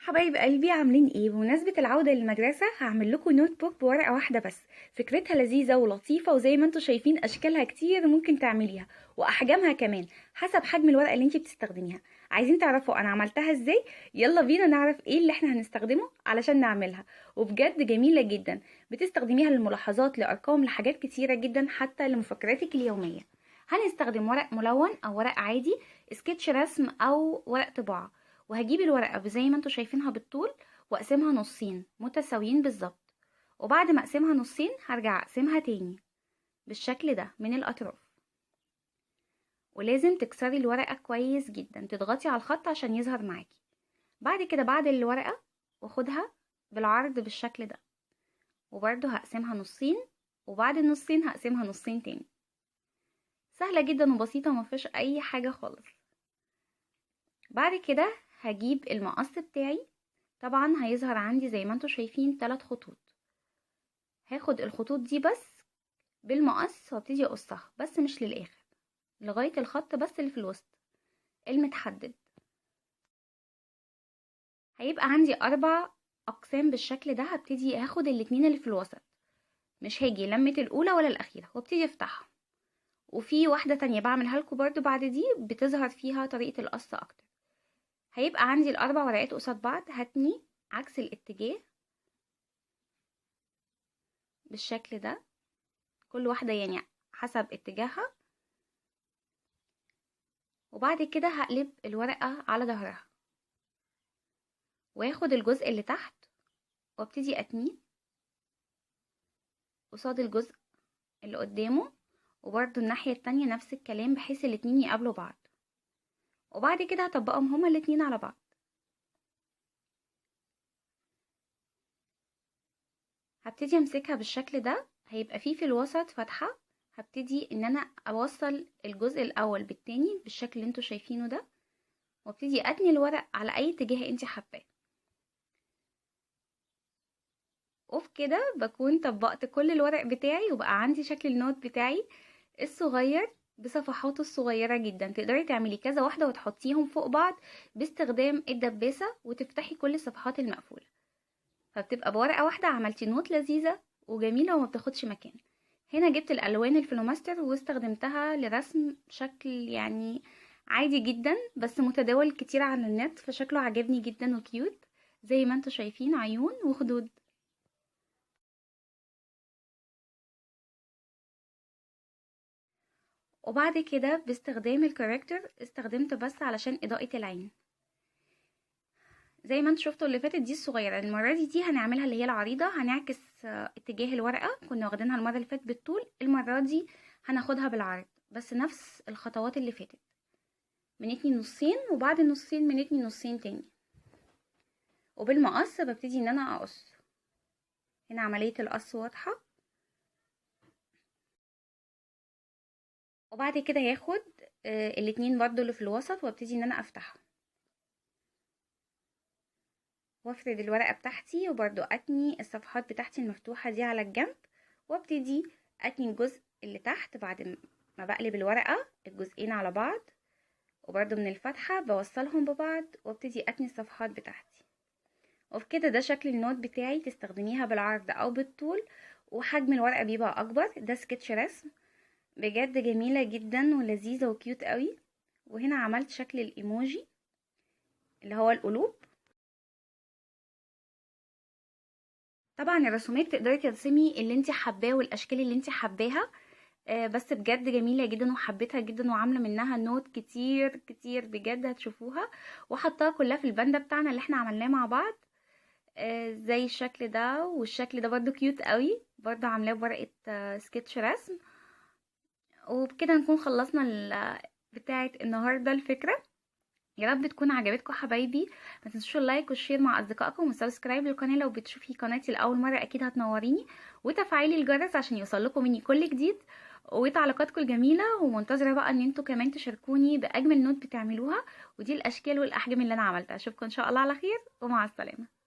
حبايب قلبي، عاملين ايه؟ بمناسبة العودة للمدرسة هعمل لكم notebook بورقة واحدة بس. فكرتها لذيذة ولطيفة، وزي ما انتم شايفين اشكالها كتير ممكن تعمليها، واحجامها كمان حسب حجم الورقة اللي انت بتستخدميها. عايزين تعرفوا انا عملتها ازاي؟ يلا بينا نعرف ايه اللي احنا هنستخدمه علشان نعملها. وبجد جميلة جدا، بتستخدميها للملاحظات، لارقام، لحاجات كتيرة جدا، حتى لمفكراتك اليومية. هنستخدم ورق ملون او ورق عادي، سكتش رسم او ورق طباعة. وهجيب الورقة زي ما انتوا شايفينها بالطول واقسمها نصين متساويين بالظبط، وبعد ما اقسمها نصين هرجع اقسمها تاني بالشكل ده من الاطراف. ولازم تكسري الورقة كويس جدا، تضغطي على الخط عشان يظهر معاكي. بعد كده بعد الورقة واخدها بالعرض بالشكل ده، وبرده هقسمها نصين، وبعد النصين هقسمها نصين تاني. سهلة جدا وبسيطة ومفيش اي حاجة خالص. بعد كده هجيب المقص بتاعي، طبعا هيظهر عندي زي ما انتوا شايفين 3 خطوط. هاخد الخطوط دي بس بالمقص وابتدي اقصها، بس مش للاخر، لغاية الخط بس اللي في الوسط المتحدد. هيبقى عندي 4 اقسام بالشكل ده. هبتدي هاخد الاتنين اللي في الوسط، مش هاجي لمة الاولى ولا الاخيرة، وابتدي افتحها. وفي واحدة تانية بعملها لكم برضو بعد دي بتظهر فيها طريقة القص اكتر. هيبقى عندي ال4 ورقات قصاد بعض، هتني عكس الاتجاه بالشكل ده، كل واحدة يعني حسب اتجاهها. وبعد كده هقلب الورقة على ظهرها، واخد الجزء اللي تحت وابتدي اتنيه قصاد الجزء اللي قدامه، وبرده الناحية التانية نفس الكلام، بحيث الاتنين يقابلوا بعض. وبعد كده هطبقهم هما الاتنين على بعض. هبتدي امسكها بالشكل ده، هيبقى فيه في الوسط فتحة. هبتدي ان انا اوصل الجزء الاول بالتاني بالشكل اللي انتوا شايفينه ده، وابتدي اتني الورق على اي اتجاه انت حباه. وفي كده بكون طبقت كل الورق بتاعي، وبقى عندي شكل النوت بتاعي الصغير بصفحاته الصغيرة جدا. تقدري تعملي كذا واحدة وتحطيهم فوق بعض باستخدام الدباسة، وتفتحي كل الصفحات المقفولة، فبتبقى بورقة واحدة عملتي note لذيذة وجميلة وما بتاخدش مكان. هنا جبت الالوان الفلوماستر واستخدمتها لرسم شكل يعني عادي جدا، بس متداول كتير على النت، فشكله عجبني جدا و cute زي ما انتوا شايفين، عيون وخدود. وبعد كده باستخدام ال corrector استخدمته بس علشان اضاءة العين زي ما انتوا شفتوا اللي فاتت دي الصغيرة. المرة دي هنعملها اللي هي العريضة، هنعكس اتجاه الورقة، كنا واخدينها المرة اللي فاتت بالطول، المرة دي هناخدها بالعرض، بس نفس الخطوات اللي فاتت. بنتني نصين، وبعد النصين بنتني نصين تاني، وبالمقص ببتدي ان انا اقص. هنا عملية القص واضحة. وبعد كده هاخد الاتنين برضو اللي في الوسط وابتدي ان انا افتحهم، وافرد الورقة بتاعتي، وبرضو اتني الصفحات بتاعتي المفتوحة دي على الجنب، وابتدي اتني الجزء اللي تحت بعد ما بقلب الورقة الجزئين على بعض، وبرضو من الفتحة بوصلهم ببعض، وابتدي اتني الصفحات بتاعتي. وبكده ده شكل ال note بتاعي. تستخدميها بالعرض او بالطول، وحجم الورقة بيبقى اكبر. ده سكتش رسم بجد جميلة جدا ولذيذة و cute قوي. وهنا عملت شكل الايموجي اللي هو القلوب. طبعا الرسومات تقدري ترسمي اللي انت حباه والاشكال اللي انت حباها، بس بجد جميلة جدا وحبيتها جدا، وعاملة منها note كتير كتير بجد هتشوفوها، وحطاها كلها في الباندا بتاعنا اللي احنا عملناه مع بعض، زي الشكل ده. والشكل ده برضو cute قوي، برضو عاملاه بورقة سكتش رسم. وبكده نكون خلصنا بتاعه النهارده الفكرة. يا رب تكون عجبتكم حبايبي. ما تنسوش ال like وال share مع اصدقائكم، وال subscribe للقناة لو بتشوفي قناتي لاول مرة، اكيد هتنوريني، وتفعيل الجرس عشان يوصل لكم مني كل جديد، وتعليقاتكم الجميلة. ومنتظره بقى ان انتوا كمان تشاركوني باجمل note بتعملوها، ودي الاشكال والاحجام اللي انا عملتها. اشوفكم ان شاء الله على خير، ومع السلامة.